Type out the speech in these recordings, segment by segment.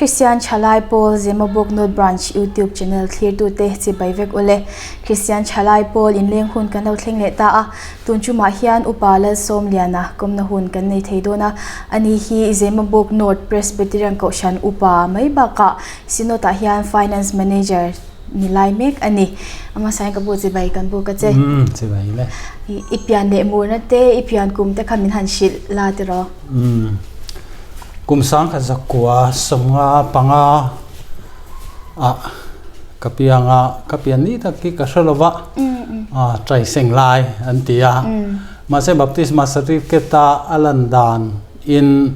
Kristian Thalai Pawl Zemabawk North Branch YouTube channel thlirtute chibai vek ule. Kristian Thalai Pawl inleng hun kan lo thleng leh ta a, tun chumah hian Upa Lalsawmliana kawmna hun kan nei thei dawn a. Ani hi Zemabawk North Presbyterian Kohhran Upa mai bakah Synod ah hian Finance Manager ni lai mek a ni. A hmasa in ka bu chibai kan buk a che. Umm chibai le. I pian leh murna te, i pian kum te kha min han hrilh la tiraw? Umm kum sangkhat zakua sawmnga panga ah ka piang a, ka pian ni tak hi ka hre lo va, ah tai seng lai an ti a. Mahse baptisma certificate a a lan dan in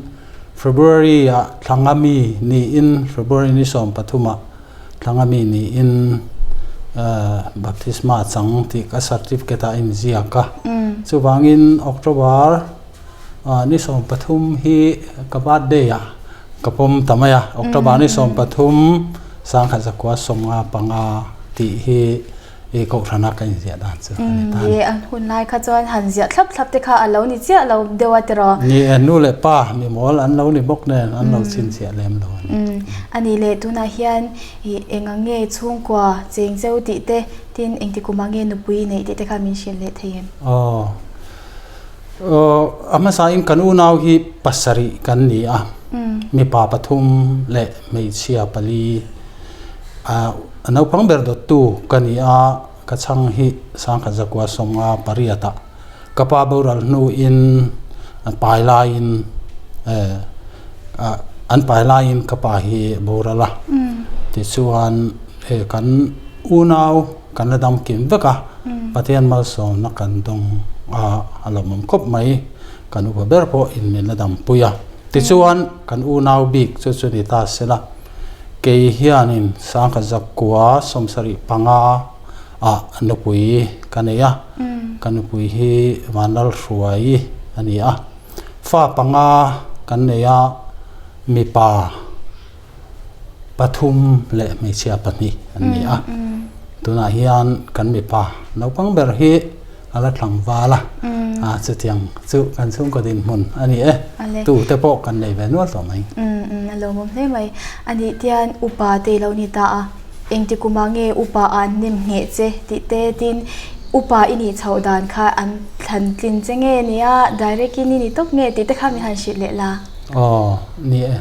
February ah thlanga mi niin February ni 13 ah Thlanga mi niin baptisma chang tih ka certificate ah a inziak a. Chuvangin October ni 13 hi ka birthday ah ka pawm ta mai a. October ni 13 1995 tih hi i kohhrana ka inziah dan chu a ni ta a ni. Ni a hun lai kha chuan han ziah thlap thlap te kha a lo ni chiah lo deuh a tiraw? Ni e, nu leh pa mi mawl an lo ni bawk nen an lo chhinchhiah lem lo a ni. A nih leh tunah hian i eng ang nge chhungkua cheng cheu tih te, tin engti kumah nge nupui i neih tih te kha min hrilh leh thei em? Aw, a hmasain kan unau hi pasarih kan ni a, mipa pathum leh hmeichhia pali. A naupang ber dawttu ka ni a, ka chhang hi 1958 ah ka pa boral hnuin an pai laiin an pai laiin ka pa hi a boral a, tichuan kan unau kan la dam kim vek a, Pathian malsawmna kan dawng a, a lawmawm khawp mai, kan upa ber pawh in min la dampui a, tichuan kan unau bik chu chu ni ta sela. Kei hianin 1975 ah nupui ka nei a, ka nupui hi Vanlalhruai a ni a. Fa panga kan nei a, mipa pathum leh hmeichhia pahnih an ni a. Tunah hian kan mipa naupang ber hi A la tlangval a, a chutiang chu kan chhungkaw dinhmun a ni e. Tu te pawh kan nei ve nual tawh mai. A lawmawm hle mai. A nih tian upa te lo ni ta a, engti kumah nge upa ah an nem ngheh che tih te tin upa i nih chhoh dan kha an thlan tlin che nge nia direct in i ni tawp nge tih te kha min han hrilh leh la. Aw ni e.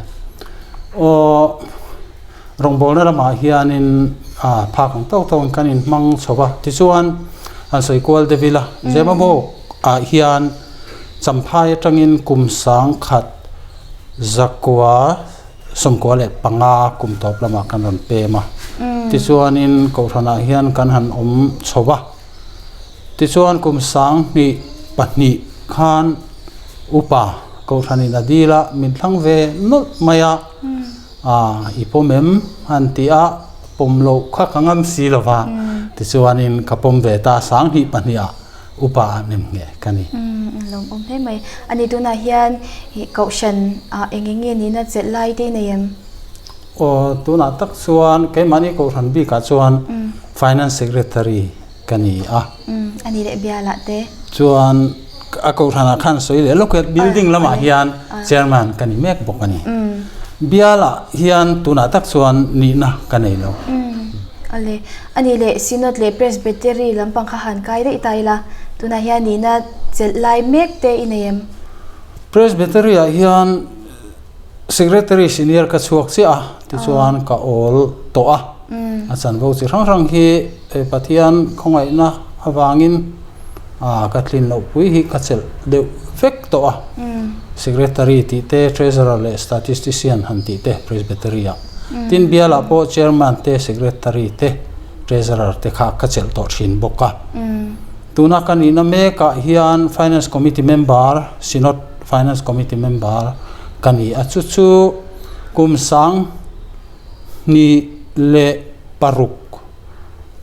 Aw Rawngbawlna lamah hianin phak ang tawk tawkin kan inhmang chho va, tichuan han sawi kual deuh ila, Zemabawk ah hian Champhai atangin kum 1995 kum tawp lamah kan rawn pem a, tichuanin Kohhranah hian kan han awm chho va, tichuan kum 2002 khan upa Kohhranin a dil a, min thlang ve nawlh mai a. A, i pawm em? Han ti a, pawm loh kha ka ngam si lo va, tichuanin ka pawm ve ta, 2002 ah upa ah nem nge ka ni. Umm, lawmawm hle mai. A ni tunah hian i kohhran ah eng eng nge nihna chelh lai te i nei em? Aw, tunah tak chuan keimahni kohhran bikah chuan Finance Secretary ka ni a. Umm, a ni leh bialah te. Chuan a kohhranah khan sawi leh lawk hian building lamah hian chairman ka ni mek bawk a ni. Bialah hian tunah tak chuan nihna ka nei lo. Ale, a nih leh Synod leh Presbytery lampang kha han kai daih ta ila, tunah hian nihna chelh lai mek te i nei em? Presbytery ah hian Secretary senior ka chhuak chiah a, tichuan ka awl tawh a. A chanvo chi hrang hrang hi Pathian khawngaihna avangin ka tlin loh pui hi ka chelh deuh vek tawh a. Secretary tih te, Treasurer leh Statistician han tih te Presbytery ah. Tin bialah pawh Chairman te, Secretary te, Treasurer te kha ka chelh tawh thin bawk a. Tuna ka nihna mekah hian Finance Committee member, Synod Finance Committee member ka ni a. Chu chu kum 2006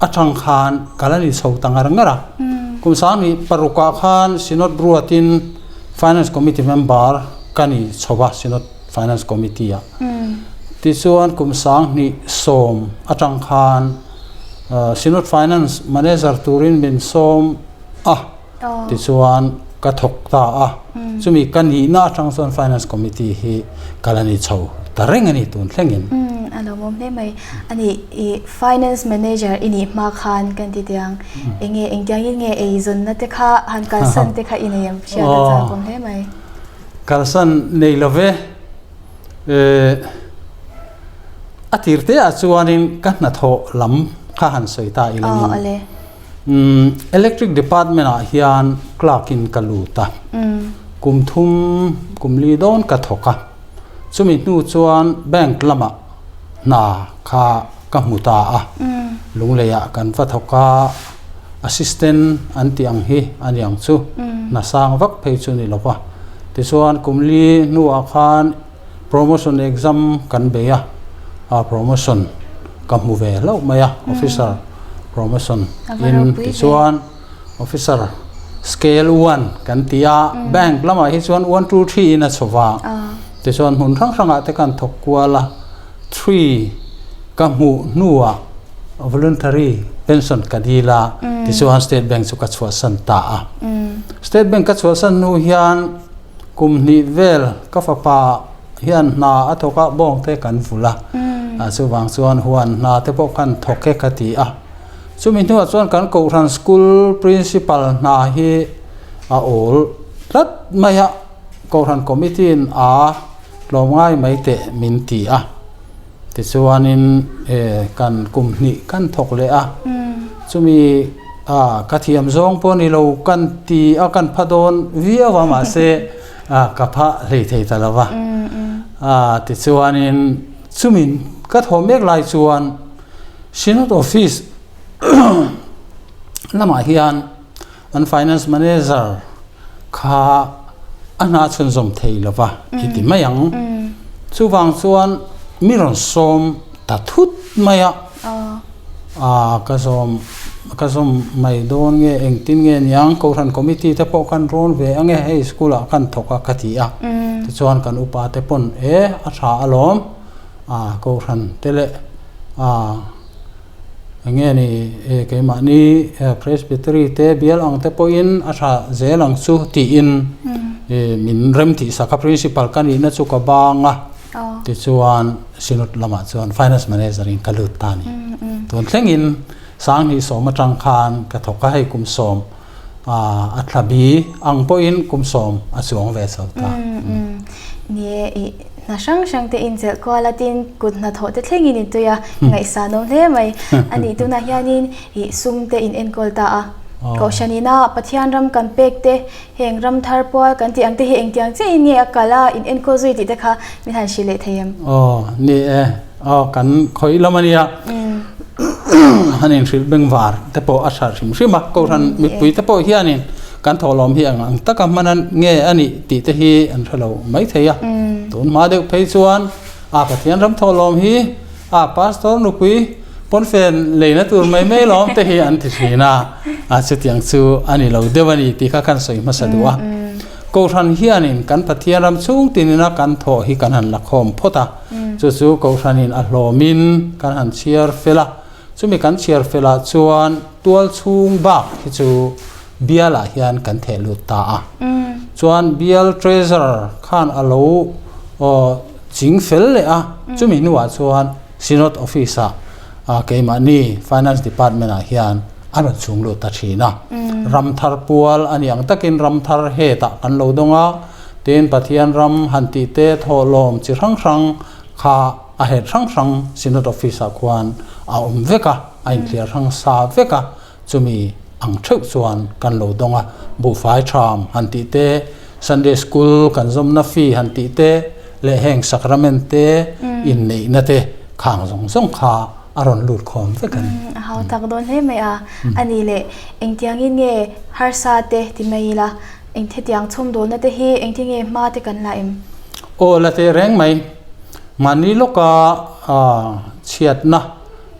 atang khan ka la ni chho ta ngar ngar a. Kum 2006 ah khan Synod ruatin Finance Committee member ka ni chho a, Synod Finance Committee ah. Tichuan kum 2010 atang khan Synod Finance Manager turin min sawm a, tichuan ka thawk ta a. Chumi ka nihna atang chuan Finance Committee hi ka la ni chho ta reng a ni tun thlengin. Umm a lawmawm hle mai. A nih i finance manager i nih hma khan kan ti teh ang. Enge engtiangin nge eizawnna te kha han kalsan te kha i nei em hriat a chakawm hle mai. Kalsan nei lo ve. A tir te ah chuanin ka hnathawh lam kha han sawi ta ilangin. Electric department ah hian clerk in ka lut a. Kum thum kum li dawn ka thawk a. Chumi hnu chuan bank lamah hna kha ka hmu ta a. Lunglei ah kan va thawk a, assistant an tih ang hi a ni ang chu. Hna sang vak phei chu ni lo va. Tichuan kum li hnuah khan promotion exam kan bei a, promotion ka hmu ve hlauh mai a, officer promotion in tichuan officer scale one kan ti a, bank lamah hi chuan one two three in a chho va, tichuan hmun hrang hrangah te kan thawk kual a, three ka hmuh hnuah voluntary pension ka dil a, tichuan state bank chu ka chhuahsan ta a. State bank ka chhuahsan hnu hian kum hnih vel ka fapa hian hna a thawk a, bawng te kan vulh a, chuvang chuan huan hna te pawh khan thawk e ka ti a. Chumi hnuah chuan kan Kohhran School Principal hna hi a awl tlat mai a, Kohhran Committee in a tlawmngai mai teh min ti a. Tichuanin kan kum hnih kan thawk leh a, chumi ka thiam zawng pawh ni lo kan ti a, kan pha dawn viau a mahse ka pha hlei thei ta lo va. Tichuanin chumi ka thawh mek lai chuan Synod Office lamah hian an Finance Manager kha a hna chhunzawm thei lo va i ti mai ang. Chuvang chuan mi rawn sawm ta thut mai a, ka zawm ka zawm mai dawn nge engtin nge niang Kohhran Committee te pawh khan rawn ve ang e hei school ah khan thawk a ka ti a. Tichuan kan upa te pawn e a tha alawm. A Kohhran te leh a eng nge ni keimahni Presbytery te bial ang te pawhin a tha zel ang chu tiin min rem tih sak a Principal ka nihna chu ka bang a tichuan Synod lamah chuan Finance Manager in ka lut ta a ni. Tun thlengin Sanghnih sawm atang khan ka thawk a hei kum sawm a thla bi ang pawhin kum sawm a chuang ve chho ta. Ni e, i hna hrang hrang te inzelh kual a tin kut hnathawh te thlengin i tui a, ngaihsan awm hle mai. A nih tunah hianin i sum te in enkawl ta a. Kohhran ina Pathian ram kan pek te, heng ram thar pual kan tih ang te hi engtiang chiahin nge a kal a, in enkawl zui tih te kha min han hrilh leh thei em? Aw, ni e. Aw, kan khawih lam a nia. Han inhrilh bengvar te pawh a tha hrim hrim a, Kohhran mipui te pawh hianin kan thawhlawm hi ang ang taka hman a nge a nih tih te hi an hre lo mai thei a. Tun hma deuh phei chuan a Pathian ram thawhlawm hi a Pastor nupui pawnfen leina tur mai mai lawm te hi an ti thin a, a chutiang chu a ni lo deuh a ni tih kha khan sawi hmasa duh a. Kohhran hianin kan Pathian ram chhung tinina kan thawh hi kan han la khawm phawt a. Chu chu Kohhranin a hlawmin kan han chhiar fel a, chumi kan chhiar felah chuan tual chhung bak hi chu bialah hian kan theh lut ta a. Chuan bial treasurer khan a lo ching fel leh a, chumi hnuah chuan Synod Office ah keimahni Finance Department ah hian a rawn chhung lut ta thin a. Ramthar pual a ni ang takin Ramthar head ah kan lo dawng a. Tin, Pathian ram han tih te thawhlawm chi hrang hrang kha a het hrang hrang Synod Office ah khuan a awm vek a, a inthliar hrang sa vek a, chumi ang theuh chuan kan lo dawng a. Buhfai tham han tih te, Sunday School kan zawmna fee han tih te leh heng sacrament te inneihna te khang zawng zawng kha a rawn lut khawm vek a ni. A hau tak dawn hle mai a, a nih leh engtiangin nge harsa te ti mai ila Eng hetiang chhawmdawlna te hi engtin nge hma te kan la em? Aw la teh reng mai. Mahni lawka chhiatna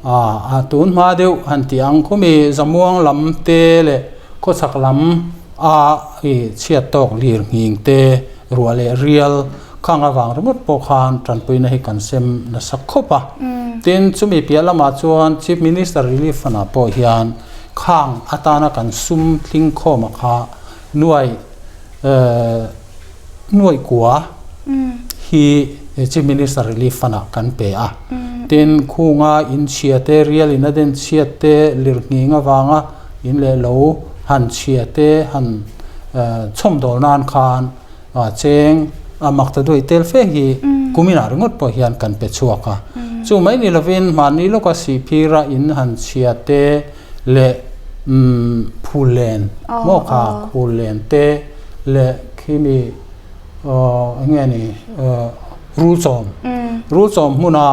a tun hma deuh han tih ang khumi Zamuang lam te leh khawchhak lam a i chhiat tawk lir nghing te ruah leh rial khang avang ringawt pawh khan tanpuina hi kan sem nasa khawp a. Tin, chumi piah lamah chuan Chief Minister Relief Fund ah pawh hian khang atana kan sum tling khawm a kha nuai nuaih kua hi Chief Minister Relief Fund ah kan pe a. Tin, khunga in chhia te, rial in a den chhiat te, lirnghing avanga in leh lo han chhia te han chhawmdawl nan khan cheng a mak ta duai tel fe hi kuminah ringawt pawh hian kan pe chhuak a. Chu mai ni lovin mahni lawka sihphira in han chhia te leh phul len maw kha khul len te leh khimi eng nge ni rul chawm rul chawm hmuna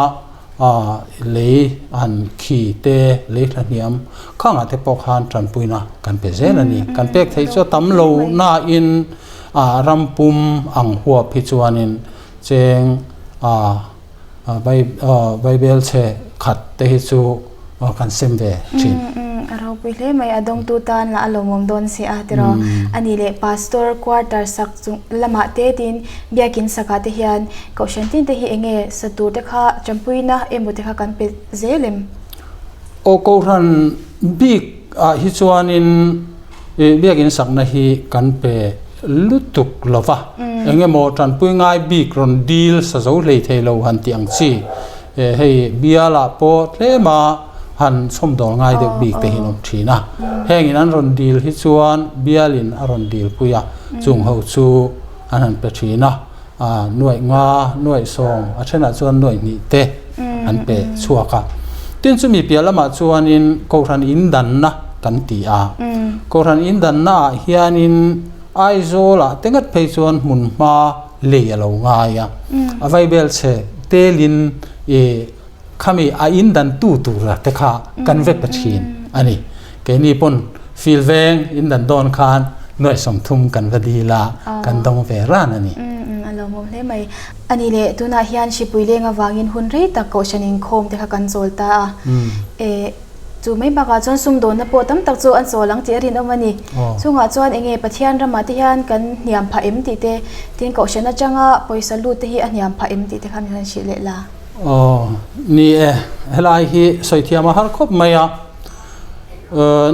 lei han khi te lei thlahniam khangah te pawh khan tanpuina kan pe zel a ni. Kan pek theih chu a tam lo nain ram pum ang huap hi chuanin cheng Bible chhe khat te hi chu kan sem ve thin. A ropui hle mai, a dawngtu tan lah a lawmawm dawn si a tiraw. A nih leh Pastor quarter sak chung lamah te tin biakin sakah te hian kohhran tin te hi eng nge sa tur te kha tanpuina emaw te kha kan pe zel em? Aw kohhran bik ah hi chuanin Biakin sakna hi kan pe lutuk lo va, eng emaw tanpui ngai bik rawn dil sa zo hlei thei lo han tih ang chi. Hei bialah pawh tlema han chhawmdawl ngai deuh bik te hi an awm thin a. Hengin an rawn dil hi chuan bialin a rawn dilpui a, chung ho chu an han pe thin a. Nuaih nga, nuaih sawm, a thenah chuan nuaih hnih te an pe chhuak a. Tin chumi piah lamah chuanin Kohhran indanna kan ti a. Kohhran indanna ah hianin Aizawlah te ngat phei chuan hmunhma lei a lo ngai a. A vaibel chhe telin ih Khami a in dan tu tura te kha kan ve pe thin a ni. Keini pawn fil veng in dan dawn khan nuaih 30 kan va dil a, kan dawng ve ran a ni. A lawmawm hle mai. A ni leh, tunah hian hripui leng avangin hun rei tak kohhran inkhawm te kha kan chawl ta a. Chu mai bakah chuan sumdawnna pawh tam tak chu an chawl ang tih a rinawm a ni. Chungah chuan eng nge Pathian ramah te hian kan hniam phah em tih te, tin kohhran atanga pawisa lut te hi a hniam phah em tih te kha min han hrilh leh la. Aw, ni e, helai hi sawi thiam a har khawp mai a.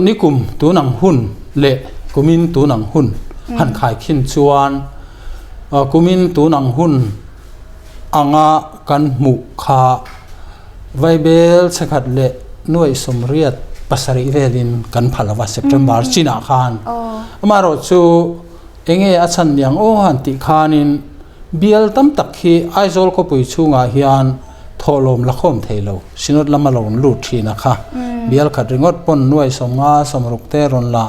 Nikum tun ang hun leh kumin tun ang hun han khaikhin chuan kumin tun ang hun anga kan hmuh kha Vaibel chhekhat leh nuaih 87 velin kan pha lova September chinah khan. Amaherawhchu enge a chhan niang aw han tih khanin bial tam tak hi Aizawl khawpui chhungah hian thawhlawm la khawm thei lo, Synod lama lo lut thin a kha. Bial khat ringawt pawn nuaih 50 60 te rawn la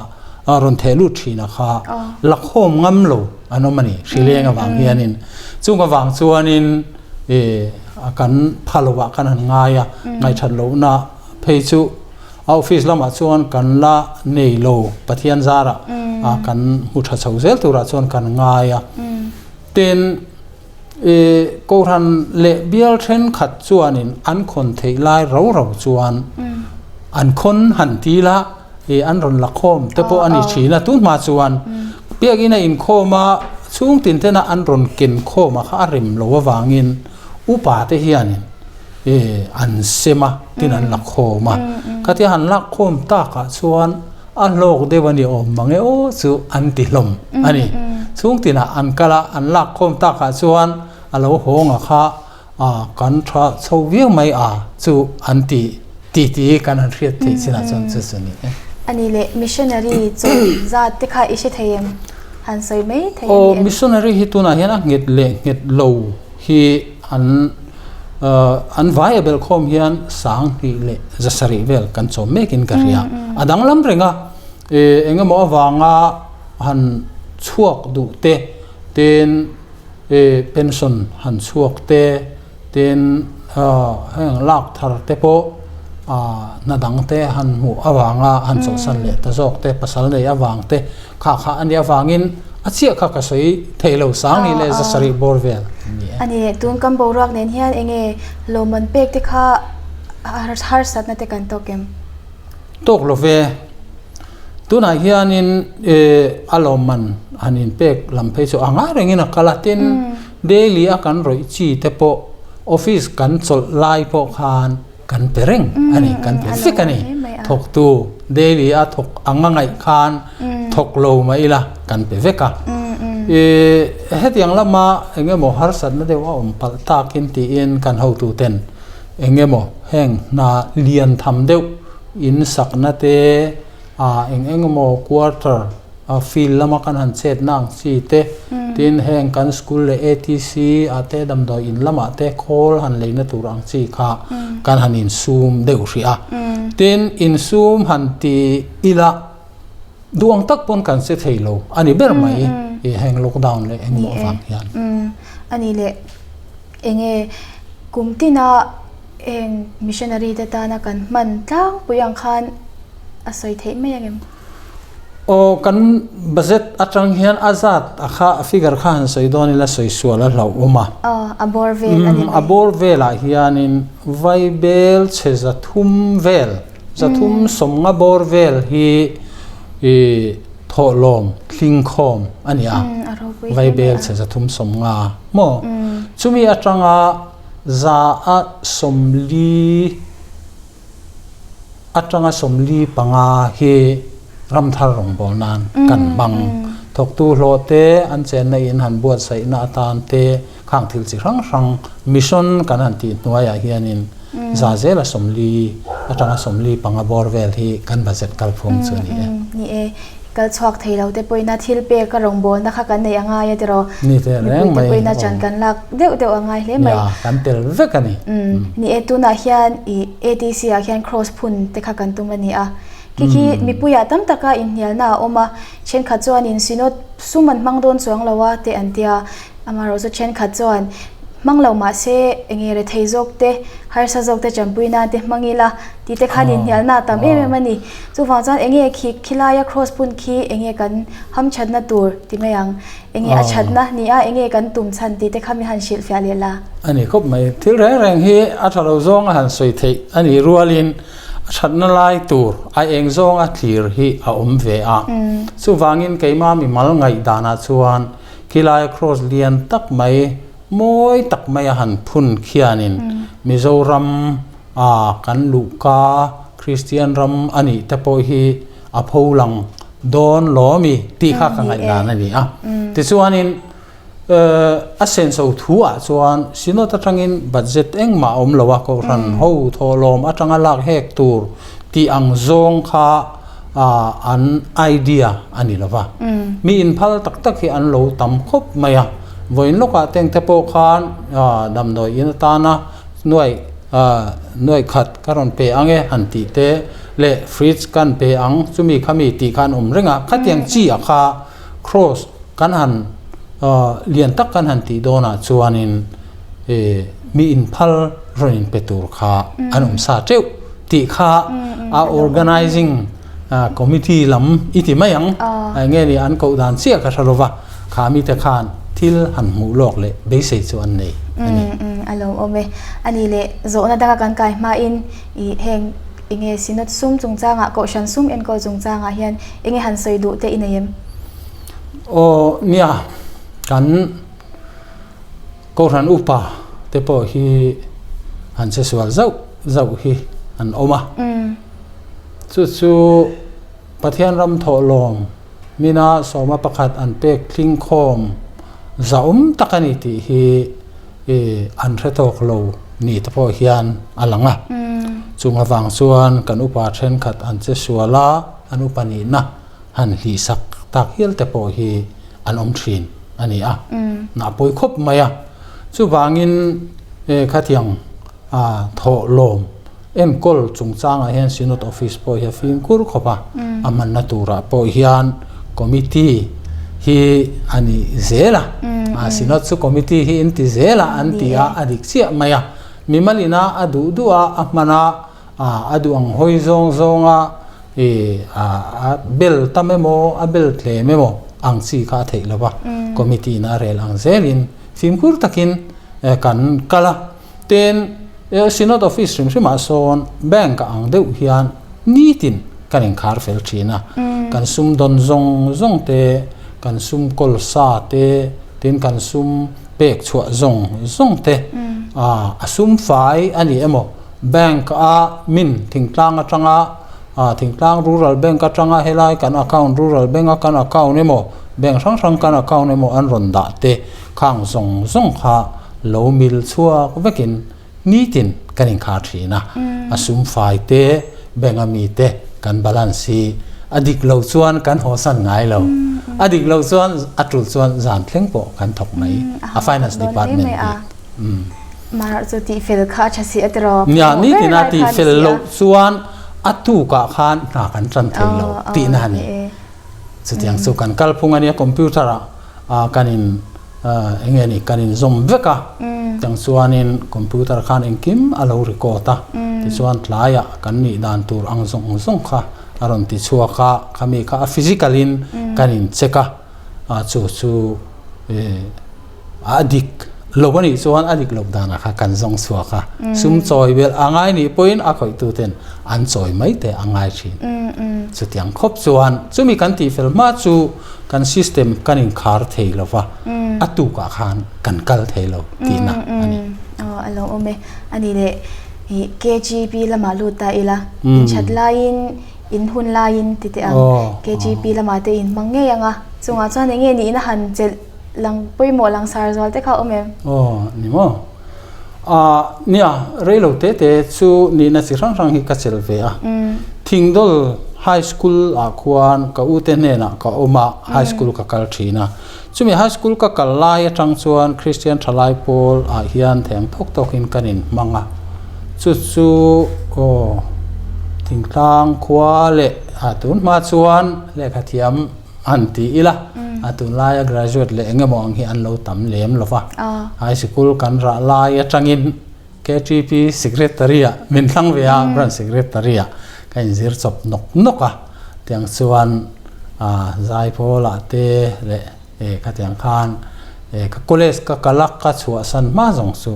rawn theh lut thin a kha la khawm ngam lo an awm a ni, hrileng avang hianin. Chung avang chuanin E, a kan pha lovah kan han ngai a, ngaihthat lohna phei chu a office lamah chuan kan la nei lo, Pathian zarah kan hmu tha chho zel turah chuan kan ngai a. Tin, e, Kohhran leh bial thenkhat chuanin an khawn theih lai ro ro chuan an khawn han ti la, e, an rawn la khawm te pawh a ni thin a, tunhma chuan biakina inkhawm a chhung tin tena an rawn ken khawm a kha a rem lo avangin upa te hianin e an sem a tin an la khawm a, khatia han lak khawm takah chuan a hlawk deuh a ni awm mang e aw chu an ti hlawm a ni. Chhung tinah an kal a, an lak khawm takah chuan a lo hawng a kha A, kan tha chho viau mai a chu an ti ti ti kan han hriat theih chinah chuan chu chu ni e. A ni leh missionary chaw zat te kha i hre thei em? Han sawi mai thei a ni em? Aw, missionary hi tunah hian a nghet leh nghet lo hi an an vai a belh khawm hian 2000 leh 700 vel kan chawm mekin ka hria. A danglam reng a, eng emaw avanga han chhuak duh te tin E pension han chhuak te, tin heng lak thar te pawh hna dang te han hmuh avanga han chawlhsan leh ta zawk te, pasal nei avang te kha kha a nih avangin a chiah kha ka sawi thei lo 2000 leh 700 bawr vel a ni e. A ni, tun kan boruak nen hian eng nge lawmman pek te kha harsatna te kan tawk em? Tawk lo ve. Tunah hianin a lawmman han inpek lam phei chu a ngai rengin a kal a, tin daily a kan rawih chi te pawh office kan chawlh lai pawh khan kan pe reng a ni, kan pe vek a ni. Thawktu daily a thawk anga ngaih khan thawk lo mah ila kan pe vek a. Hetiang lama eng emaw harsatna deuh a awm palh takin tiin kan hotuten eng emaw heng hna lian tham deuh in sakna te eng eng emaw quarter field lama kan han chetna ang chi te tin heng kan school leh ATC ah te damdawi in lamah te khawl han leina tur ang chi kha kan han insum deuh hrih a. Tin insum han ti ila. Duh ang tak pawn kan che thei lo a ni ber mai i heng lockdown leh engmaw avang hian. A ni leh enge kum tina heng missionary te tana kan hman tlangpui ang khan a sawi theih mai ang em? Aw kan budget atang hian a zat a kha a figure kha han sawi dawn ila sawi sual a hlauhawm a. Aw a bawr vel a ni mai. A bawr velah hianin vaibel chhe 300 vel. 350 bawr vel hi thawhlawm tlingkhawm a ni a, Vaibel chhe 350 maw? Chumi atanga 140 atanga 45 hi ramthar rawngbâwl nan kan hmang. Thawktu hlawh te, an chenna in han buatsaihna atan te, Khang thil chi hrang hrang mission kan han tih hnuaiah hianin za zela 40 atanga 45 bawr vel hi kan budget kalphung chu a ni e. Ni e, kal chhuak thei lo te pawhin a thil pek a rawngbawlna kha kan neih a ngai a tiraw? Ni teh reng mai. Mipuite pawhin a chan kan lak deuh deuh a ngai hle mai. Nia, kan tel vek a ni. Ni e, tunah hian i ATC ah khian cross phun te kha kan tum a ni a. Khi khi mipuiah tam taka inhnialna a awm a, thenkhat chuanin Synod sum an hmang dawn chuang lo a te an tia. Amaherawh chu thenkhat chuan hmang lo mah se enge rethei zawk te, harsa zawk te tanpui nan te hmang ila tih te khan inhnialna a tam em em a ni. Chuvang chuan enge khi khilaia cross phun khi enge kan hamthatna tur ti mai ang, enge a thatna ni a, enge kan tum chhan tih te kha min han hrilhfiah leh la. A ni khawp mai. Thil reng reng hi a tha lo zawng a han sawi theih a nih rualin a thatna lai tur a eng zawnga thlir hi a awm ve a. Chuvangin keimah mimal ngaihdanah chuan Khilai cross lian tak mai, mawi tak mai a han phun khianin Mizoram a kan luhka Kristian ram a nih te pawh hi a pholang dawn lawmi tih kha ka ngaihdan a ni a. Tichuanin a senso thu ah chuan Synod atangin budget engmah a awm lo a, Kohhran ho thawhlawm atanga lak hek tur tih ang zawng kha an idea a ni lo va. Mi inphal tak tak hi an lo tam khawp mai a. Vawiin lawkah teng te pawh khan damdawi in atana nuai nuai khat ka rawn pe ang e han tih te leh fridge kan pe ang chumi khami tih kha an awm reng a. Khatiang chi ah kha cross kan han lian tak kan han tih dawnah chuanin mi inphal rawn inpe tur kha an awm sa teuh. Tih kha a organizing committee lam i ti mai ang. Nge ni an koh dan chiah ka hre lo va, kha mite khan thil han hmuh lawk leh beisei chu an nei a ni. A lo awm e. A nih leh zawhna danga kan kai hmain i heng enge Synod sum chungchangah Kohhran sum enkawl chungchangah hian enge han sawi duh te i nei em? Aw nia, kan. Kohhran upa te pawh hi an che sual zauh zauh hi an awm a. Chu chu Pathian ram thawhlawm mina sawma pakhat an pek tlingkhawm zahawm tak a ni tih hi an hre tawk lo ni te pawh hian a lang a. Chung avang chuan kan upa thenkhat an che sual a, an upa nihna han hlihsak tak hial te pawh hi an awm thin a ni a, a pawi khawp mai a. Chuvangin khatiang thawhlawm enkawl chungchangah hian Synod Office pawh hi a fimkhur khawp a, a hmanna turah pawh hian committee hi a ni zel a, Synod chu committee hi in ti zel a an ti a, a dik chiah mai a. Mimalina a duh duh a, a hman a, a duh ang hawi zawng zawnga a bel tam emaw a bel tlem emaw ang chi kha a theih lo va, committee in a rel ang zelin fimkhur takin kan kal a. Tin, Synod office hrim hrimah sawn bank ah ang deuh hian nitin kan inkhar fel thin a, kan sum dawn zawng zawng te, kan sum kawl sa te, tin kan sum pek chhuah zawng zawng te, a sum fai a ni emaw bank a min thingtlang atanga. A thingtlang Rural Bank atanga helai kan account Rural Bank a kan account emaw bank hrang hrang kan account emaw an rawn dah te khang zawng zawng kha lo mil chhuak vekin nitin kan inkhar thin a. A sum fai te bank a mi te kan balance hi a dik lo chuan kan haw san ngai lo. A dik lo chuan a tul chuan zan thleng pawh kan thawk mai a Finance Department bik. Mara chu tih fel kha a tha si a tiraw? Nia, nitin a tih fel loh chuan a tukah khan hna kan tan thei lo tihna a ni. Chutiang chu kan kalphung a nia, computer ah kan in eng nge ni kan in zawm vek a, chutiang chuanin computer khan engkim a lo record a, tichuan tlaiah kan nih dan tur ang zawng zawng kha a rawn ti chhuak a, khami kha a physical in kan in check a, chu chu A dik lo a nih chuan a dik loh danah kha kan zawng chhuak a, sum chawi belh a ngai nih pawhin a khawihtu ten an chawi mai te a ngai thin. Chutiang khawp chuan chumi kan tihfel hma chu kan system kan inkhar thei lo va, a tukah khan kan kal thei lo tihna a ni. Aw a lo awm e. A nih leh KGP lamah lut ta ila, inthat laiin in hun laiin ti teh ang. KGP lamah te in hmang ngei ang a, chungah chuan eng nge niin a han chelh Lang pawimawh langsar zual te kha a awm em? Aw, ni maw? Ah, nia, rei lo te te chu nihna chi hrang hrang hi ka chelh ve a. Thingdawl High School ah khuan ka u te hnenah ka awm a, High School ka kal thin a. Chumi High School ka kal lai atang chuan Christian Thalai Pawl ah hian theng tawk tawkin kan inhmang a. Chu chu aw, thingtlang khua leh ah tun hma chuan lehkha thiam Han ti ila, a tunlaia graduate leh eng emaw ang hi an lo tam lem lo va. High sikul kan rah lai atangin KTP secretary ah min thlang ve a, branch secretary ah ka inzir chawp nawk nawk a. Tiang chuan Zaipawl ah te leh khatiang khan ka college ka kal a, ka chhuahsan hma zawng chu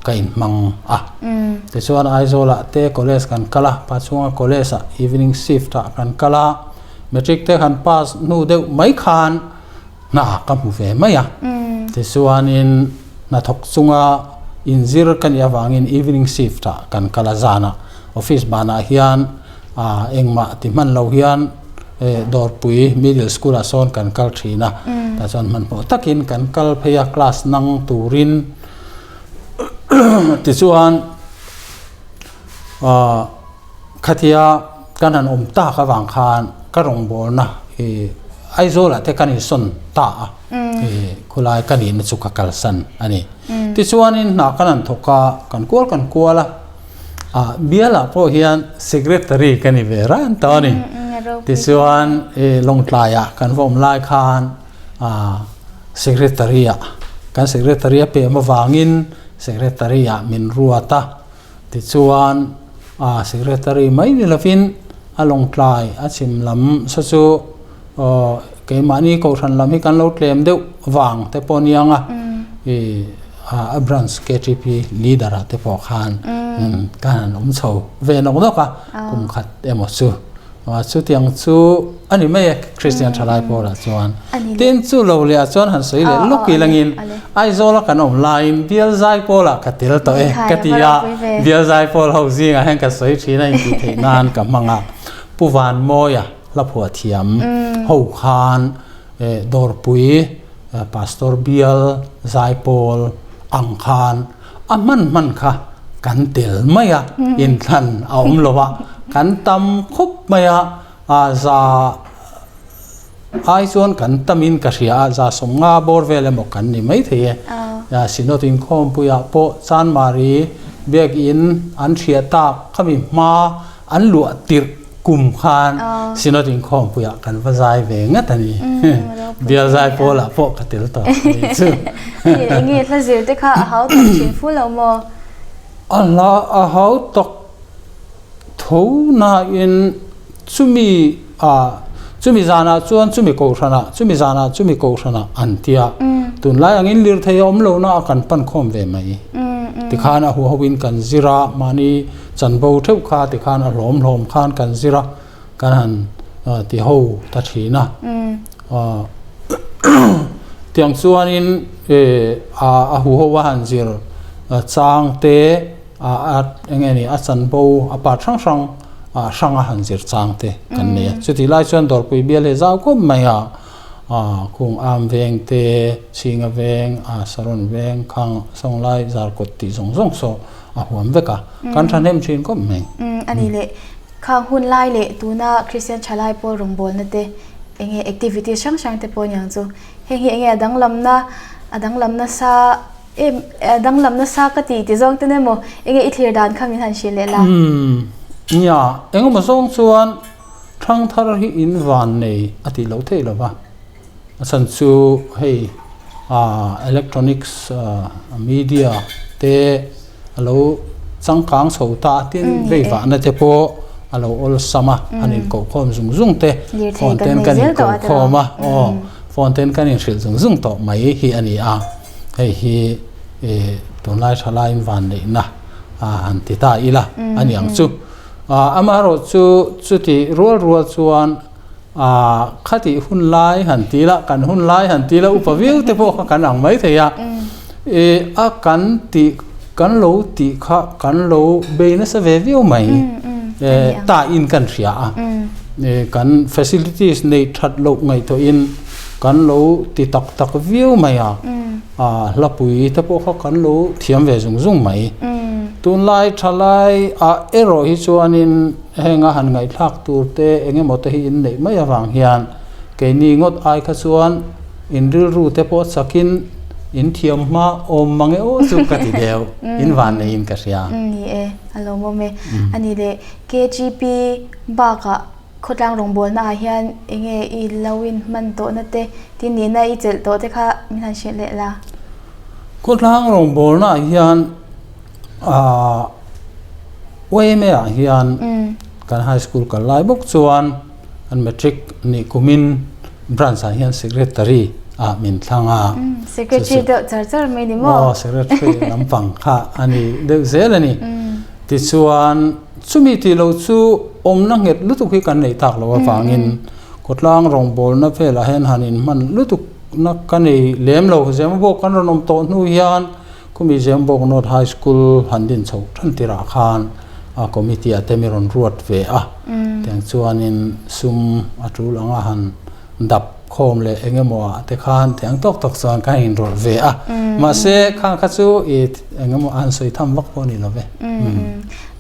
ka inhmang a. Tichuan Aizawl ah te college kan kal a, Pachhunga college ah evening shift ah kan kal a. Matric te han pass hnu deuh mai khan hna ka hmu ve mai a. Tichuanin hnathawk chunga inzir ka nih avangin evening shift ah kan kal a zanah office banah hian engmah ti hman lo hian Dawrpui middle school ah sawn kan kal thin a. Tah chuan hmanhmawh takin kan kal phei a class nang turin tichuan Khatia kan han awm tak avang khan ka rawngbawlna i Aizawlah te kan insawn ta a, i khulai ka nihna chu ka kalsan a ni. Tichuanin hna kan han thawk a, kan kual kan kual a, ah bialah pawh hian secretary ka ni ve ran tawh a ni. Tichuan i Lawngtlaiah kan va awm lai khan ah secretary ah kan secretary a pem avangin secretary ah min ruat a. Tichuan, a secretary mai ni lovin a lawngtlai a chim lam sa chu keimahni kohhran lam hi kan lo tlem deuh vang te pawh aniang a, i a branch KTP leader ah te pawh khan kan han awm chho ve nawk nawk a, kum khat emaw chu. Chutiang chu a ni mai e, Kristian thalai pawlah chuan. Tin, chu lo leh ah chuan han sawi leh lawk ilangin Aizawla kan awm laiin Bial Zaipawlah ka tel tawh e ka ti a, Bial Zaipawl ho zingah hian ka sawi thin a intih theih nan ka hmang a. Pu Vanmawia hlaphuah thiam ho khan Dawrpui Pastor Bial Zaipawl ang khan A hman hman kha kan tel mai a, inthlan a awm lo a, kan tam khawp mai a, za ai chuan kan tamin ka hria a, za 50 bawr vel emaw kan ni mai thei e. Synod inkhawmpuiah pawh Chanmari biakin an hriat tak khami hma An luah tirh kum khan Synod inkhawmpuiah kan va zai ve ngat a ni. Bial zai pawlah pawh ka tel tawh a ni chu. Enge hla zir te kha a hau tak thin fu lo maw? A hla a hau tak tho nain chumi chumi zanah chuan chumi kohhranah chumi zanah chumi kohhranah an tia. Tunlai angin lirthei a awm lohna a kan pan khawm ve mai. Tikhan a huhoin kan zir a, mahni Chanvo theuh kha tikhan a hlawm hlawm khan kan zir a, kan han ti ho ta thin a. Tiang chuanin a huho a han zir chang te a eng nge ni a chanvo a part hrang hrang hranga han zir chang te kan nei a. Chutih lai chuan Dawrpui bial hi zau khawp mai a, Kung Am veng te, Chhinga veng, Saron veng, Khang Sawnglai Zarkawt tih zawng zawng saw a huam vek a, kan thahnem thin khawp mai. A ni leh, khang hun lai leh tuna Kristian thalai pawl rawngbawlna te enge activities hrang hrang te pawh aniang chu heng hi enge a danglamna a danglam nasa em a danglam nasa ka ti ti zawng ten emaw enge i thlir dan kha min han hrilh leh la. Umm nia engemaw zawng chuan thangthar hi in van nei a tih loh theih lova a chhan chu hei ah electronics media te a lo changkang chho ta a tin veivahna te pawh a lo awlsam a an inkohkhawm zung zung te phone ten kan inkohkhawm a aw phone ten kan inhrilh zung zung tawh mai hi a ni a hei hi ih tunlai thalaiin vanneihna a han ti ta ila a ni ang chu amaherawh chu chuti rual rual chuan Aaa khatih hun lai han ti la, kan hun lai han ti la upa viau te pawh kha kan ang mai thei a. Ih a kan tih kan lo tih kha kan lo bei nasa ve viau mai eh ta in kan hria a. Ih kan facilities neih that loh ngaihtuah in kan lo ti tak tak viau mai a. Aaa hlapui te pawh kha kan lo thiam ve zung zung mai. Tunlai thalai ah erawh hi chuanin. Heng a han ngaihthlak tur te eng emaw te hi in neih mai avang hian keini ngawt ai kha chuan in rilru te pawh chakin in thiam hma awm mang e aw chu ka ti deuh in van neiin ka hria. Ni e, a lawmawm e. A ni leh KGP bakah khawtlang rawngbawlna ah hian eng nge i lo in hman tawhna te tin nihna i chelh tawh te kha min han hrilh leh la. Khawtlang rawngbawlna ah hian Aaa YMA ah hian kan high school kal lai bawk chuan an matric nih kumin branch ah hian secretary ah min thlang a. Secretary deuh char char mai ni maw? Aw secretary lampang kha a ni deuh zel a ni. Tichuan chumi tih loh chu awmna nghet lutuk hi kan neih tak loh avangin khawtlang rawngbawlna velah hian han inhman lutuk na ka nei lem lo. Zemabawk kan rawn awm tawh hnu hian Khumi Zembawk North High School han din chhoh tan tirah khan a committee ah te mi rawn ruat ve a, tiang chuanin sum a tul anga han dap khawm leh eng emaw ah te khan tiang tawk tawk chuan ka inrawlh ve a, mahse khang kha chu i eng emaw a han sawi tham vak pawh a ni lo ve.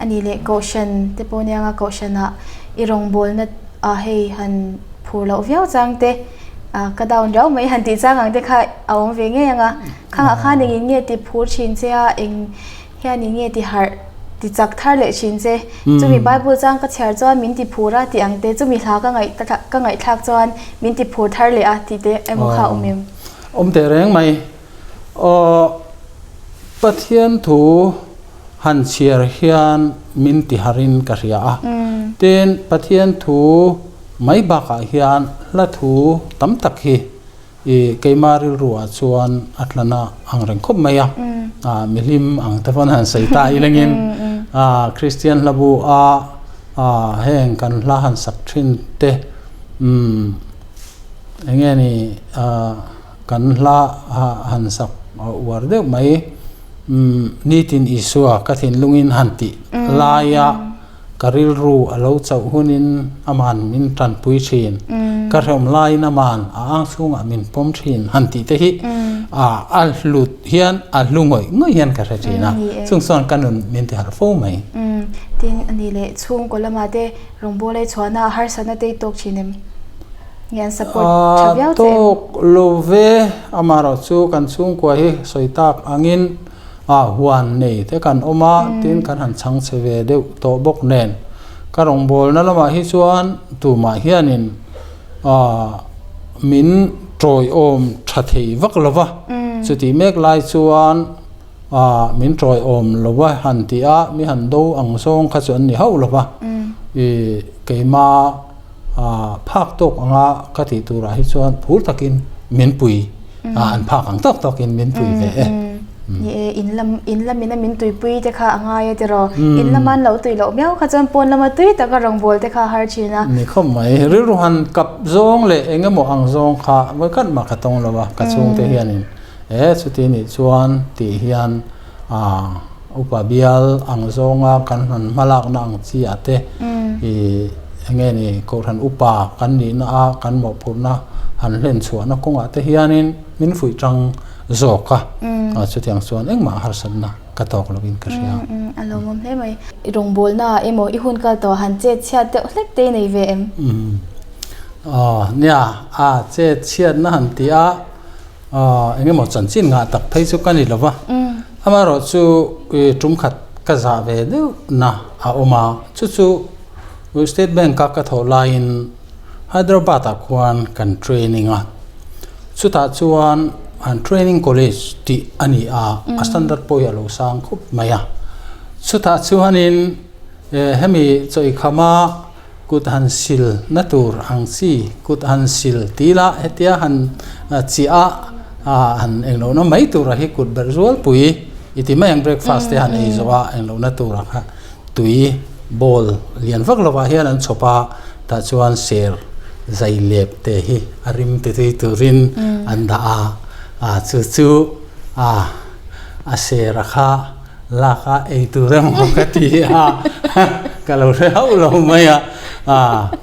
A nih leh Kohhran te pawh nia nga Kohhran ah i rawngbawlna ah hei han phur loh viau chang te ka down riau mai han tih chang ang te kha a awm ve ngei ang a. Khangah khan engin nge ti phur thin che a, eng hian in nge ti harh, ti chak thar leh thin che. Chumi Bible chang ka chhiar chuan min ti phur a tih ang te, chumi hla ka ngaih ka ngaihthlak chuan min ti phur thar leh a tih te emaw kha a awm em? Awm teh reng mai. Aw Pathian thu han chhiar hian min ti harin ka hria a. Tin, Pathian thu mai bakah hian hla thu tam tak hi I keimah rilru ah chuan a tlana ang reng khawp mai a, mihlim ang te pawn han sawi ta ilengin Kristian hlabu a heng kan hla han sak thin te eng nge ni kan hla han sak uar deuh mai nitin Isua ka thinlungin han tih laia Ka rilru a lo chauh hunin aman min tanpui thin, ka hrehawm laiin aman a ang chhungah min pawm thin han tih te hi a hlut hian a hlu ngawih ngawih hian ka hre thin a, chung chuan ka nun min ti harh fo mai. Tin, a ni leh chhungkaw lamah te rawngbawlai chhuahna a harsatna te i tawk thin em? Nge an support tha viau che em? Tawk lo ve, amaherawhchu kan chhungkua hi sawi tak angin Ah huan nei te kan awm a, tin kan han chhang chhe ve deuh tawh bawk nen. Ka rawngbawlna lamah hi chuan tumah hianin ah min tawiawm tha thei vak lo va, chutih mek lai chuan ah min tawiawm lo va han ti a, mi han do ang zawng kha chu an ni hauh lo va, ih keima ah phak tawk anga ka tih turah hi chuan phur takin min pui ah an phak ang tawk tawkin min pui ve e. Ni e, in lam in lamina min tuipui te kha a ngai a tiraw? In lama an lo tui loh miau kha chuan pawn lama tui taka rawngbâwl te kha a har thin a. Ni khawp mai, rilru han kap zawng leh eng emaw ang zawng kha vawikhat mah ka tawng lo a, ka chhungte hianin e chuti nih chuan tih hian ah. Upa bial ang zawnga kan han hmalakna ang chi ah te ih enge ni Kohhran upa kan nihna a kan mawhphurhna han hlen chhuahna kawngah te hianin min fuih tang zawk a, chutiang chuan engmah harsatna ka tawk lovin ka hria. A lawmawm hle mai. I rawngbawlna ah emaw i hun kal tawh han chet chhiat deuh hlek te i nei ve em? Aw nia, a chet chhiatna han ti a. Eng emaw chanchin ngah tak phei chu ka ni lo va, amaherawh chu tum khat ka zah ve deuh na a awm a, chu chu State Bank a ka thawh laiin Hyderabad ah khuan kan training a, chutah chuan an training college tih a ni a, a standard pawh hi a lo sang khawp mai a, chutah chuanin hemi chawihkhama Kut han sil na tur ang chi, kut han sil ti ila hetia han chiah a han englohna mai tura hi kut berh zual pui i ti mai ang breakfast te han ei zawh a englohna tura kha tui bowl lian vak lovah hian an chhawp a tah chuan ser zai lep te hi a rim ti tui turin an dah a a chu chu a a ser a kha Lak a ei tur emaw ka ti a, ka lo hre hauh lo mai a,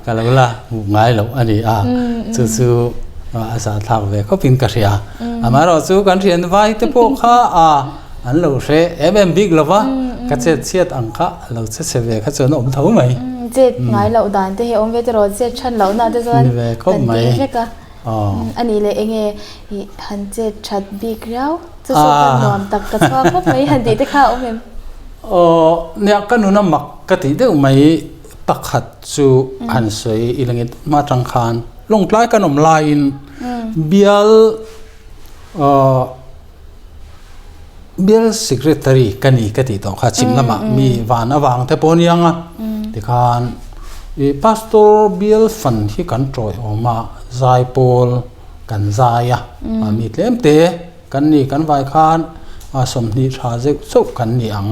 ka lo la hmuh ngai loh a ni a, chu chu a zahthlak ve khawpin ka hria. Amaherawh chu kan thian vai te pawh kha an lo hre em em bik lo va, ka chet chhiat ang kha lo che chhe ve kha chuan a awm tho mai. Chet ngai loh dan te hi a awm ve tiraw, chet than lohna te chuan kan ti vek a. A nih leh enge i han chet that bik riau? Chu chu ka nuam tak ka chhuak khawp mai han tih te kha a awm em? Aw, nia ka nuna mak ka tih deuh mai pakhat chu han sawi i langit hma tang khan lawngtlai kan awm laiin bial Bial Secretary ka ni ka tih tawh kha chhim lamah mi van avang te pawh a niang a tikhan ih Pastor bial fan hi kan tawiawm a zaipawl kan zai a mi tlem te kan ni kan vai khan 20 tha zeuh chauh kan ni ang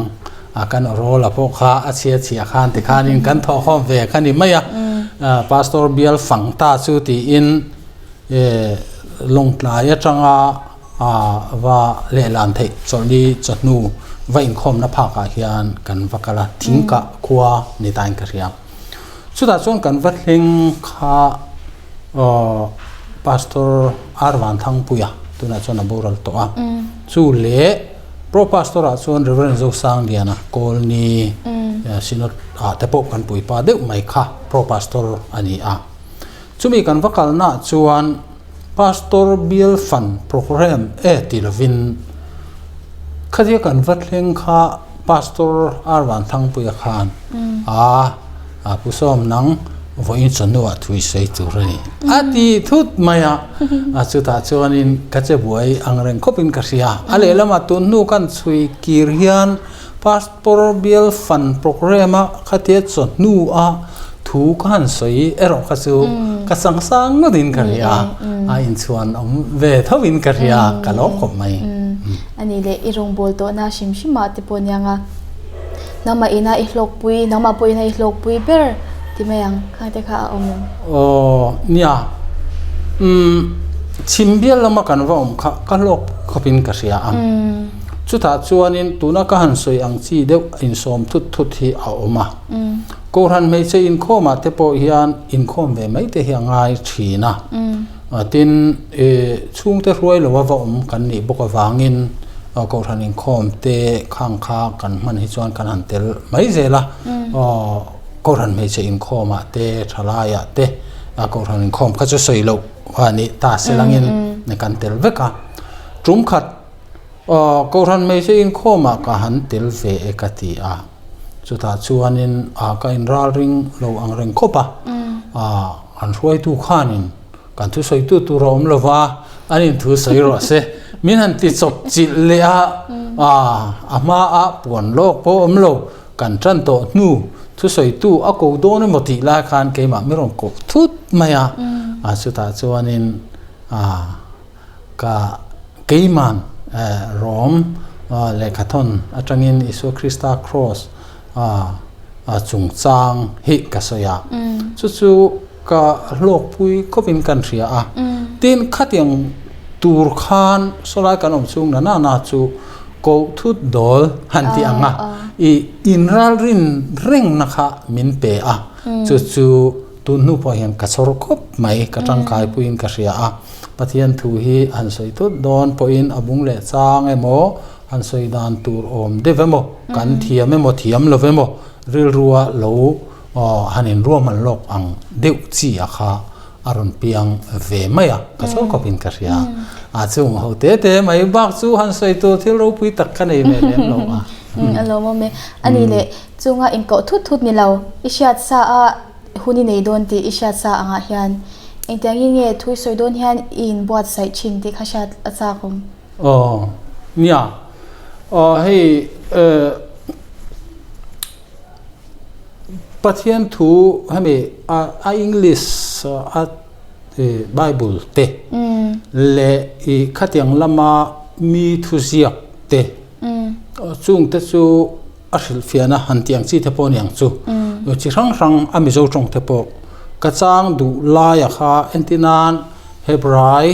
a kan awrawl a pawh kha a chhia chhia khan tikhanin kan thawhkhawm ve kha ni mai a Pastor bial fang ta chu tiin Lawngtlai atanga va lehlan theih chawlhni chawhnu va inkhawmna phakah hian kan va kal a, thingkah khua ni tain ka hria. Chutah chuan kan va thleng kha Pastor R Vanthangpuia tunah chuan a boral tawh a, chu leh Pro Pastor ah chuan Rev Zosangliana Kawlni Synod ah te pawh kan puipa deuh mai kha Pro Pastor a ni a. Chumi kan va kalnaah chuan Pastor Bial Fund Programme e ti lovin khatia kan va thleng kha Pastor R Vanthangpuia khan a a Pu Sawm nang vawiin chawhnuah thui sawi tur a ni a ti thut mai a, a chutah chuanin ka che buai ang reng khawpin ka hria. A lehlamah tun hnu kan chhui kir hian Pastor Por Bial Fund Programme a khatia chawhnu a thu ka han sawi erawh kha chu ka chang sang ngawt in ka hria a, inchhuan awm ve tho in ka hria ka lawm khawp mai. A nih leh i rawngbâwl tawhna hrim hrim ah te pawh aniang a, nangmah ina i hlawkpui, nangmah pawh ina i hlawkpui ber ti mai ang khang te kha a awm em? Aw nia, umm chhim bial lama kan va awm kha ka hlawk khawp in ka hria a. Chutah chuanin tuna ka han sawi ang chi deuh insawm thut thut hi a awm a. Kohhran hmeichhe inkhawmah te pawh hian inkhawm ve mai te hi a ngai thin a. Tin, chhungte hruai lo a va awm kan nih bawk avangin kohhran inkhawm te khang kha kan hman hi chuan kan han tel mai zel a. Kohhran hmeichhe inkhawmah te, thalaiah te kohhran inkhawm kha chu sawi loh a nih ta se langin kan tel vek a. Tum khat Aw, Kohhran hmeichhe inkhawmah ka han tel ve e ka ti a, chutah chuanin a ka inralring lo ang reng khawp a, an hruaitu khanin kan thusawitu tur a awm lo va, an inthusawi rawh se, min han ti chawp chilh leh a, a hmaah puan lawk pawh a awm lo, kan tan tawh hnu thusawitu a ko dawn emaw tih lai khan keimah min rawn koh thut mai a, chutah chuanin Ka keiman Rom lehkhathawn atangin Isua Krista Kraws chungchang hi ka sawi a. Chu chu ka hlawkpui khawpin kan hria a. Tin, khatiang tur khan sawlai kan awm chhung na na na chu Koh thut dawl han tih ang a, i inralrin rengna kha min pe a, chu chu tun hnu pawh hian ka chhawr khawp mai, ka tangkai puiin ka hria a. Pathian thu hi han sawi thut dawn pawhin a bung leh chang emaw, han sawi dan tur awm deuh emaw, kan thiam emaw thiam lo emaw rilrua lo han inruahman lawk ang deuh chi a kha a rawn piang ve mai a, ka chhawr khawpin ka hria. A chung ho te te mai bak chu han sawi tur thil ropui tak ka nei ve lem lo a. A lawmawm e. A nih leh chunga inkoh thut thut ni lo, i hriat sa a hun i nei dawn tih i hriat sa angah hian engtiangin nge thu i sawi dawn hian i inbuatsaih thin tih kha hriat a chak awm. Aw, nia. Aw hei eh. Pathian thu hemi a English a Bible te leh i khatiang lama mi thuziak te chung te chu a hrilhfiahna han tih ang chi te pawh a ni ang chu. Chi hrang hrang a Mizo tawng te pawh ka chang duh laia kha entir nan Hebrai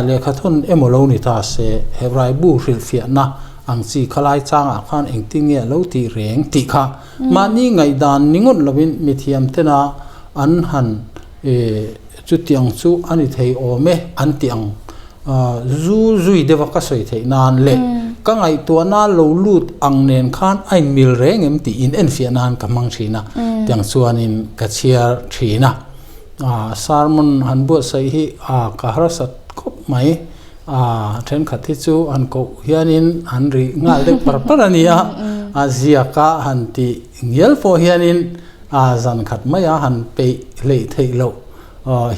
lehkha thawn emaw lo ni ta se Hebrai bu hrilhfiahna Ang chi khalai changah khan engtin nge a lo tih reng tih kha mahni ngaihdan ni ngawt lovin mithiam tena an han chutiang chu a ni thei awm e an tih ang zu zui deuha ka sawi theih nan leh ka ngaihtuahna lo lut ang nen khan a inmil reng em tiin enfiah nan ka hmang thin a tiang chuanin ka chhiar thin a sermon han buatsaih hi ka harsat khawp mai. A thenkhat hi chu han koh hianin an ri nghal deuh par par a ni a, a ziaka han tih ngial pawh hianin a zan khat maia han peih hleih theih loh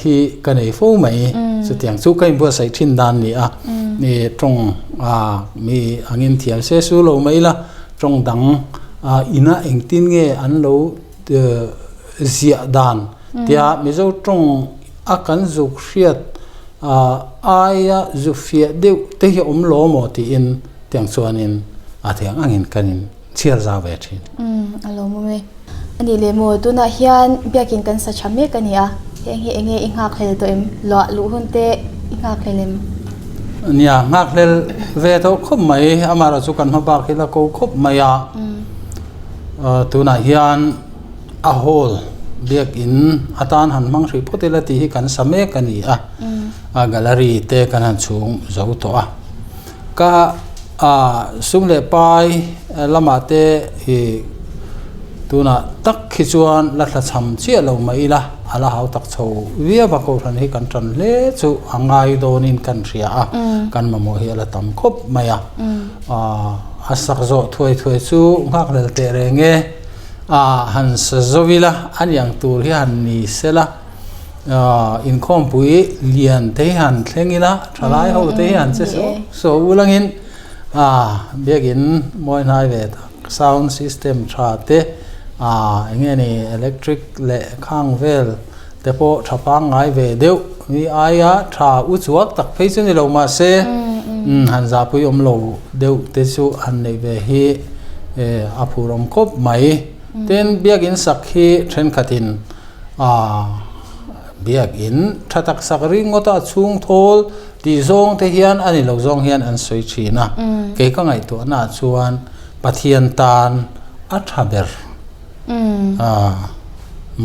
hi ka nei fo mai. Chutiang chu ka inbuatsaih thin dan a ni a, mi tawng mi angin thiam se su lo mai ila, tawng dang ina engtin nge an lo ziah dan tia Mizo tawng a kan zuk hriat aia zu fiah deuh te hi awm lo maw tiin tiang chuanin a theng angin kan in chhiar zau ve thin. Umm a lawmawm e. A nih leh maw tunah hian biakin kan sa tha mek a ni a, heng hi enge i nghakhlel tawh em? Luah luh hun te i nghakhlel em? Nia, nghakhlel ve tawh khawp mai, amaherawhchu chu kan hma bak hi la ko khawp mai a, tunah hian A hall biakin atan han hmang hrih phawt ila tih hi kan sa mek a ni a, a gallery te kan han chhung zo tawh a. Ka sum leh pai lamah te ih tunah tak hi chuan la thla cham chiah lo mai ila a la hau tak chho viau a, kohhran hi kan tan hle chu a ngai dawnin kan hria a, kan mamawh hi a la tam khawp mai a. A sak zawh thuai thuai chu nghakhlel teh reng e. Ah han sa zo ila a niang tur hi han ni sela ah inkhawmpui lian te hi han thleng ila thalai ho te hi han che suau suau ulangin ah biakin mawi hnai ve tak sound system tha te ah eng nge ni electric leh khang vel te pawh tha pangngai ve deuh mi aia tha u chuak tak phei chu ni lo mahse han zahpui awm lo deuh te chu han neih ve hi a phur awm khawp mai. Tin biakin sak hi thenkhatin ah biakin tha tak sak ringawt a chhung thawl tih zawng te hian a ni lo zawng hian an sawi thin a kei ka ngaihtuahna ah chuan Pathian tan a tha ber.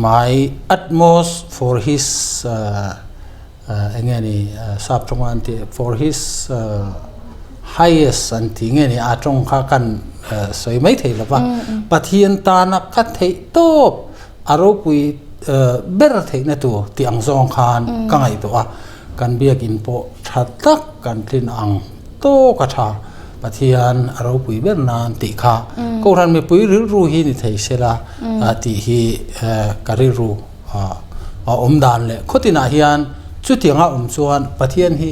My utmost for his eng nge ni sap tawnga an tih for his highest an tih nge ni a tawng kha kan sawi mai thei lo va Pathian tana ka theih tawp a ropui ber theihna tur tih ang zawng khan ka ngaihtuah a kan biakin pawh tha tak kan tlin ang. Tawk a tha, Pathian a ropui ber nan tih kha Kohhran mipui rilru hi ni thei sela tih hi ka rilru a awm dan leh khawtinah hian chutianga awm chuan Pathian hi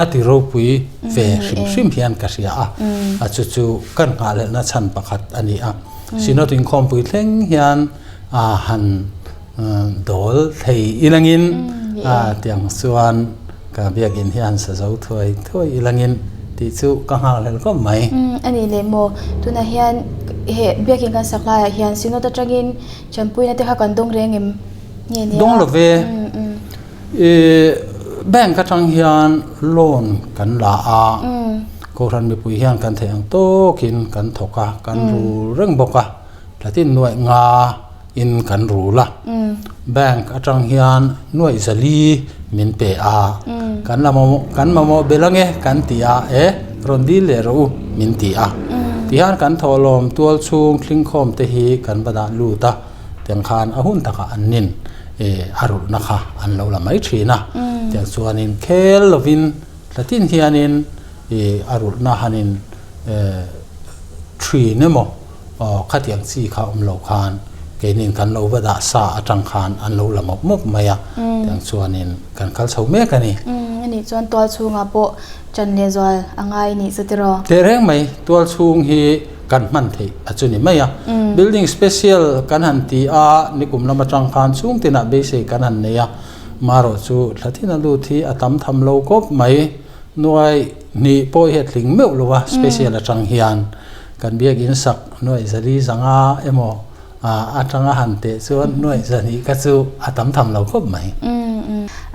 a ti ropui ve hrim hrim hian ka hria a, chu chu kan nghahhlelhna chhan pakhat a ni a. Synod inkhawmpui thleng hian han dawl thei ilangin tiang chuan Ka biakinn hi han sa zo thuai thuai ilangin tih chu ka nghakhlel khawp mai. Umm a nih leh maw, tunah hian he biakinn kan sak laiah hian Synod atangin Chanpuina te kha kan dawng reng em nge nia? Dawng lo ve. I bank atang hian loan kan la a, Kohhran mipui hian kan theih ang tawkin kan thawk a, kan rul reng bawk a, thlatin nuaih nga in kan rul a. Bank atang hian nuaih zali min pe a, kan la mamawh kan mamawh belh ange kan ti a, e rawn dil leh rawh u min ti a. Tihian kan thawhlawm tual chhung thlingkhawm te hi kan va dah lut a. Tiang khan a hun takah an nin a rulhna kha an lo la mai thin a. Tiang chuanin khel lovin tlatin hianin a rulhna hanin thin emaw khatiang chi kha awm lo khan keinin kan lo va dah sa atang khan an lo la mawp mawp mai a. Tiang chuanin kan kal chho mek a ni. Anih chuan tual chhungah pawh ṭan leh zual a ngai nih chu tiraw? Tehreng mai, tual chhung hi kan hman theih a chu ni mai a. Building special kan han ti a, nikum lam atang khan chhung tinah beisei kan han nei a, marawh chu thla thina lut hi a tam tham lo kawp mai. Nuai hnih pawh hi a tling meuh lo a, special atang hian kan biakin sak nuai zali zanga emaw atanga han teh chuan nuai zahnih kha chu a tam tham lo khawp mai.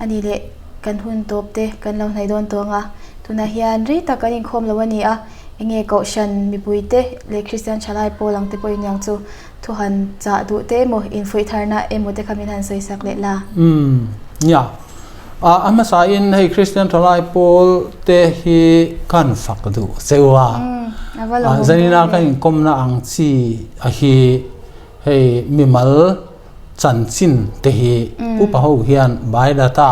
A nih leh kan hun tawp te kan lo hnaih dawn tawh ang a, tunah hian rei tak kan inkhawm lo a ni a. Enge Kohhran mipuite leh Kristian thalai pawl ang te pawh in ang chu thu han chah duh te emaw infuih tharna emaw te kha min han sawi sak leh la. Umm nia. A a hmasa in hei Kristian thalai pawl te hi kan fak duh cheu a. A va lawmawm dawn Zanina kan inkawmna ang chi a hi hei mimal chanchin te hi upa ho hian bai data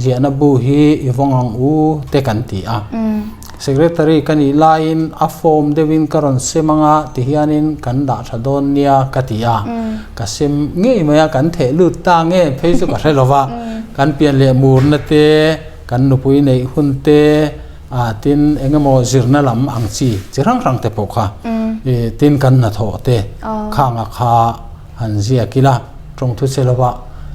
Ziahna bu hi i vawng ang u te kan ti a. Secretary ka nih laiin a form deuhin ka rawn sem anga ti hianin kan dah tha dawn nia ka ti a. Ka sem ngei mai a, kan theh lut ta nge phei chu ka hre lo va. Kan pian leh murna te, kan nupui neih hun te, tin eng emaw zirna lam ang chi chi hrang hrang te pawh kha tin kan hnathawh te khanga kha han ziak ila tawngthu che lova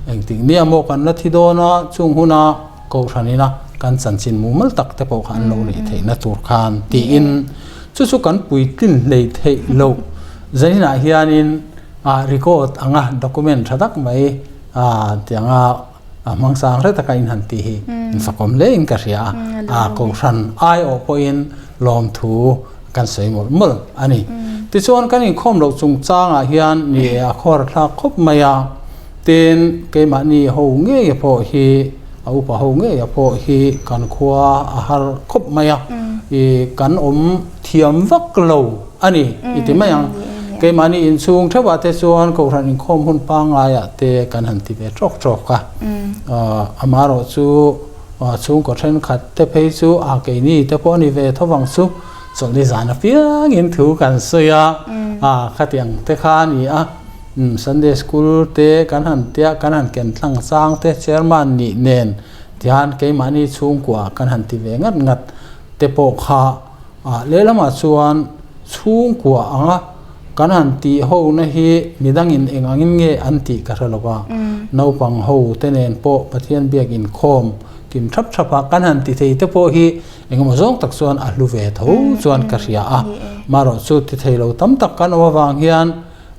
engtik nia maw kan la thi dawn a, chung huna kohhran ina kan chanchin mumal tak te pawh kha an lo neih theihna tur khan tiin chu chu kan puitlin hlei theih loh zaninah hianin ah record anga document tha tak mai ah tianga a hmang sang hre taka in han tih hi in fakawm hle in ka hria a, a kohhran aiawh pawhin lawmthu kan sawi mawlh mawlh a ni. Tichuan kan inkhawm loh chungchangah hian ni e a khawr thlak khawp mai a, tin keimahni ho ngei pawh hi a upa ho ngei pawh hi kan khua a har khawp mai a, ih kan awm thiam vak lo a ni i ti mai ang. Keimahni inchhung theuhah te chuan kohhran inkhawm hun pangaiah te kan han ti ve tawk tawk a, amaherawh chu chhungkaw thenkhat te phei chu a keini te pawh a ni ve tho vang chu chawlhni zan apiangin thu kan sawi a, khatiang te kha a ni a, Sunday school te kan han tia kan han ken tlang chang te chairman nih nen tihian keimahni chhungkua kan han ti ve ngat ngat te pawh kha Ah lehlamah chuan chhungkua anga kan han tih hona hi midangin eng angin nge an tih ka hre lo va, naupang ho te nen pawh Pathian biak inkhawm kim thap thap a kan han ti thei te pawh hi engemaw zawng tak chuan a hlu ve tho chuan ka hria a, marawh chu ti thei lo tam tak kan awm avang hian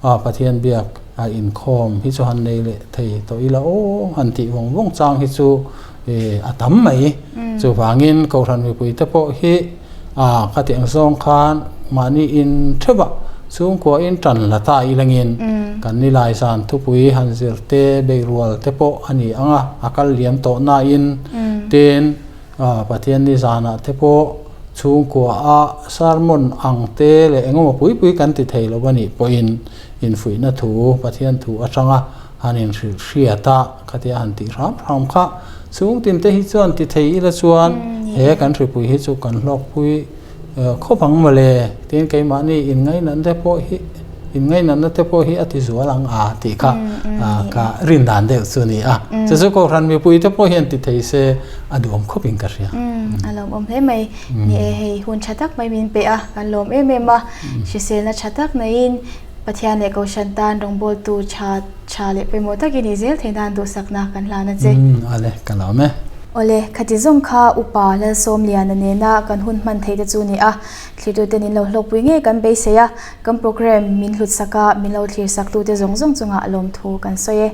ah Pathian biak a inkhawm hi chu han nei leh thei tawh ila aw han tih vawng vawng chang hi chu ih a tam mai. Chuvangin Kohhran mipui te pawh hi ah khati ang zawng khan mahni in theuh a chhungkua in tan la ta ilangin kan nilai zan thupui han zir te beirual te pawh a ni ang a, a kal liam tawh nain tin ah Pathian ni zanah te pawh chhungkua a sermon ang te leh engemaw pui pui kan ti thei lo a nih pawhin infuihna thu Pathian thu atanga han inhrilh hriat a, khatia han tih hram hram kha chhung tin te hi chuan ti thei ila chuan he kan hripui hi chu kan hlawkpui khawp ang mawle tin keimahni inngainatna te pawh hi inngainatna te pawh hi a ti zual ang a tih kha ka rin dan deuh chu a ni a, chu chu Kohhran mipui te pawh hian ti thei se a duhawm khawp in ka hria. A lawmawm hle mai. Ni e hei hun tha tak mai min pe a, kan lawm em em a, hriselna tha tak neiin Pathian leh Kohhran tan rawngbawltu tha tha leh pawimawh takin i zel thei nan duhsakna kan hlan a che. Umm ale ka lawm e. Awle, khati zawng kha Upa Lalsawmliana nena kan hun hman theih te chu ni a, thlirtuten in lo hlawkpui ngei kan beisei a, kan programme min hlutsak a, min lo thlirsak tute zawng zawng chungah lawmthu kan sawi e.